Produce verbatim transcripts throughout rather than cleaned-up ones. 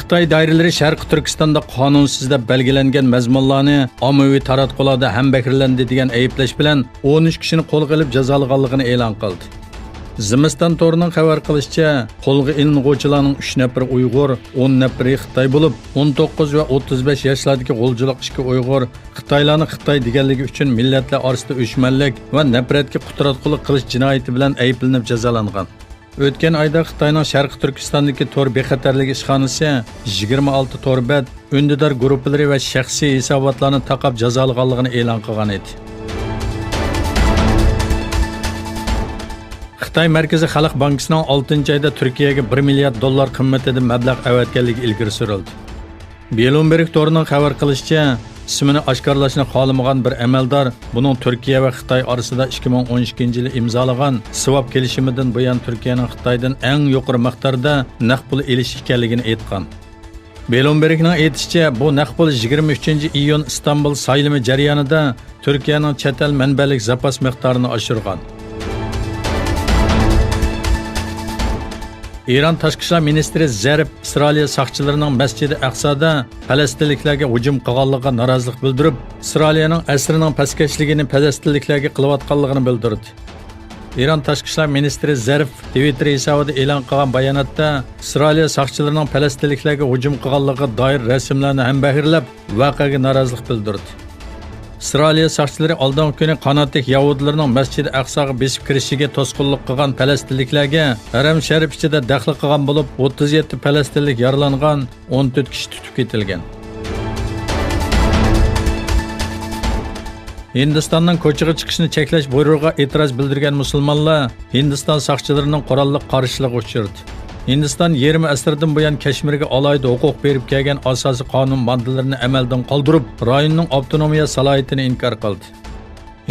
خىتاي دائىرىلىرى شەرقىي تۈركىستاندا قانۇنسىز دەپ بەلگىلەنگەن مەزمۇنلارنى ئاممىۋى تاراتقۇلاردا ھەمبەھىرلەندى دېگەن ئەيىبلەش بىلەن ئون ئۈچ كىشىنى قولغا ئېلىپ جازالىغانلىقىنى ئېلان قىلدى. زىمىستان تورىنىڭ خەۋەر قىلىشىچە، قولغا ئېلىنغۇچىلارنىڭ ئۈچ نەپىرى ئۇيغۇر، ئون نەپىرى خىتاي بولۇپ، ئون توققۇز ۋە ئوتتۇز بەش ياشلاردىكى غۇلجىلىق ئىككى ئۇيغۇر خىتايلارنى خىتاي دېگەنلىكى ئۈچۈن مىللەتلەر ئارىسىدا ئۆچمەنلىك ۋە نەپرەتكە قۇتراتقۇلۇق قىلىش جىنايىتى بىلەن ئەيىبلىنىپ جازالانغان. ئۆتكەن ئايدا خىتاينىڭ شەرقىي تۈركىستاندىكى تور بىخەتەرلىكى ئىشخانىسى يىگىرمە ئالتە تور بەت، ئۈندىدار گۇرۇپپىلىرى ۋە شەخسىي ھېساباتلارنى تاقاپ جازالىغانلىقىنى ئېلان قىلغان ئىدى. خىتاي مەركىزىي خەلق بانكىسىنىڭ ئالتىنچى ئايدا تۈركىيەگە بىر مىليارد دوللار قىممىتىدە مەبلەغ ئەۋەتكەنلىكى ئىلگىرى سۈرۈلدى. بلومبېرگ تورىنىڭ خەۋەر قىلىشىچە، ئىسمىنى ئاشكارىلاشنى خالىمىغان بىر ئەمەلدار بۇنىڭ تۈركىيە ۋە خىتاي ئارىسىدا ئىككى مىڭ ئون ئىككىنچى يىلى ئىمزالىغان سىۋاب كېلىشىمىدىن بۇيان تۈركىيەنىڭ خىتايدىن ئەڭ يۇقىرى مىقداردا نەق پۇل ئېلىش ئىكەنلىكىنى ئېيتقان. بلومبېرگنىڭ ئېيتىشىچە، بۇ نەق پۇل يىگىرمە ئۈچىنچى ئىيۇن ئىستانبۇل سايلىمى جەريانىدا تۈركىيەنىڭ چەت ئەل مەنبەلىك زاپاس مىقدارىنى ئاشۇرغان. ئىران تاشقى ئىشلار مىنىستىرى زەرىف ئىسرائىلىيە ساقچىلىرىنىڭ مەسچىدى ئەقسادا پەلەستىنلىكلەرگە ھۇجۇم قىلغانلىقىغا نارازىلىق بىلدۈرۈپ، ئىسرائىلىيەنىڭ ئەسىرىنىڭ پەسكەشلىكىنى پەلەستىنلىكلەرگە قىلىۋاتقانلىقىنى بىلدۈردى. ئىران تاشقى ئىشلار مىنىستىرى زەرىف تىۋىتتېر ھېسابىدا ئېلان قىلغان باياناتتا، ئىسرائىلىيە ساقچىلىرىنىڭ پەلەستىنلىكلەرگە ھۇجۇم قىلغانلىقىغا دائىر رەسىملەرنى ھەمبەھىرلەپ، ۋەقەگە نارازىلىق بىلدۈردى. ئىسرائىلىيە ساقچىلىرى ئالدىنقى كۈنى قاناتتىكى يەھۇدىيلارنىڭ مەسچىدى ئەقساغا بېسىپ كىرىشىگە توسقۇنلۇق قىلغان پەلەستىنلىكلەرگە ھەرەم شەرىپ ئىچىدە دەخلى قىلغان بولۇپ، ئوتتۇز يەتتە پەلەستىنلىك يارىلانغان، ئون تۆت كىشى تۇتۇپ كېتىلگەن. ھىندىستاننىڭ كوچىغا چىقىشنى چەكلەش بۇيرۇقىغا ئېتىراز بىلدۈرگەن مۇسۇلمانلار ھىندىستان ساقچىلىرىنىڭ قوراللىق قارشىلىقىغا ئۇچرىدى. ھىندىستان يېرىم ئەسىردىن بۇيان كەشمىرگە ئالاھىدە ھوقۇق بېرىپ كەلگەن ئاساسىي قانۇن ماددىلىرىنى ئەمەلدىن قالدۇرۇپ، رايوننىڭ ئاپتونومىيە سالاھىيىتىنى ئىنكار قىلدى.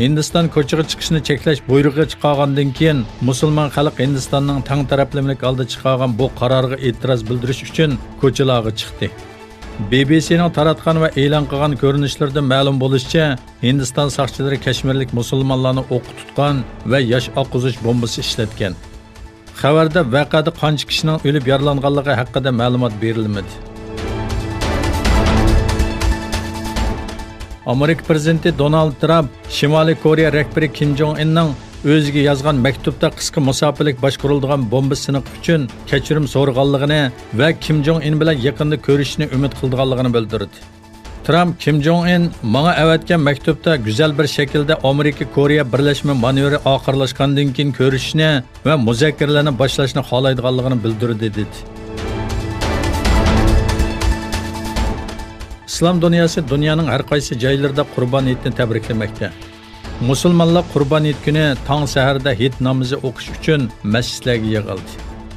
ھىندىستان كوچىغا چىقىشنى چەكلەش بۇيرۇقى چىقارغاندىن كېيىن، مۇسۇلمان خەلق ھىندىستاننىڭ تەڭ تەرەپلىمىلىك ھالدا چىقارغان بۇ قارارغا ئېتىراز بىلدۈرۈش ئۈچۈن كوچىلارغا چىقتى. بى بى سىنىڭ تاراتقان ۋە ئېلان قىلغان كۆرۈنۈشلىرىدىن مەلۇم بولۇشىچە، ھىندىستان ساقچىلىرى كەشمىرلىك مۇسۇلمانلارنى ئوققا تۇتقان ۋە ياش ئاققۇزۇش بومبىسى ئىشلەتكەن. خەۋەردە ۋەقەدە قانچە كىشىنىڭ ئۆلۈپ يارىلانغانلىقى ھەققىدە مەلۇمات بېرىلمىدى. ئامېرىكا پىرېزىدېنتى دونالد ترامپ شىمالىي كورېيە رەھبىرى كىم جوڭ ئىننىڭ ئۆزىگە يازغان مەكتۇپتا قىسقا مۇساپىلىك باشقۇرۇلىدىغان بومبا سىنىقى ئۈچۈن كەچۈرۈم سورىغانلىقىنى ۋە كىم جوڭ ئىن بىلەن يېقىندا كۆرۈشۈشنى ئۈمىد قىلىدىغانلىقىنى بىلدۈردى. ترامپ كىم جوڭ ئىن ماڭا ئەۋەتكەن مەكتۇپتا گۈزەل بىر شەكىلدە ئامېرىكا كورېيە بىرلەشمە مانېۋىرى ئاخىرلاشقاندىن كېيىن كۆرۈشۈشنى ۋە مۇزاكىرىلەرنى باشلاشنى خالايدىغانلىقىنى بىلدۈردى، دېدى. ئىسلام دۇنياسى دۇنيانىڭ ھەر قايسى جايلىرىدا قۇربان ھېيتنى تەبرىكلىمەكتە. مۇسۇلمانلار قۇربان ھېيت كۈنى تاڭ سەھەردە ھېيت نامىزى ئوقۇش ئۈچۈن مەسچىتلەرگە يىغىلدى.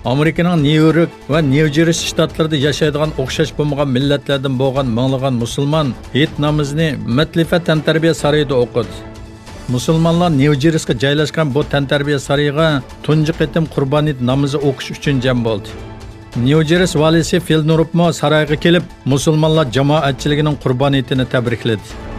ئامېرىكىنىڭ نيۇ يورك ۋە نيۇ جېرسى شتاتلىرىدا ياشايدىغان ئوخشاش بولمىغان مىللەتلەردىن بولغان مىڭلىغان مۇسۇلمان ھېيت نامىزىنى مەتلىفە تەنتەربىيە سارىيىدا ئوقۇدى. مۇسۇلمانلار نيۇ جېرسىغا جايلاشقان بۇ تەنتەربىيە سارىيىغا تۇنجى قېتىم قۇربان ھېيت نامىزى ئوقۇش ئۈچۈن جەم بولدى. نيۇ جېرسى ۋالىسى فىل نۇرۇپمۇ سارايغا كېلىپ، مۇسۇلمانلار جامائەتچىلىكىنىڭ قۇربان ھېيتىنى تەبرىكلىدى.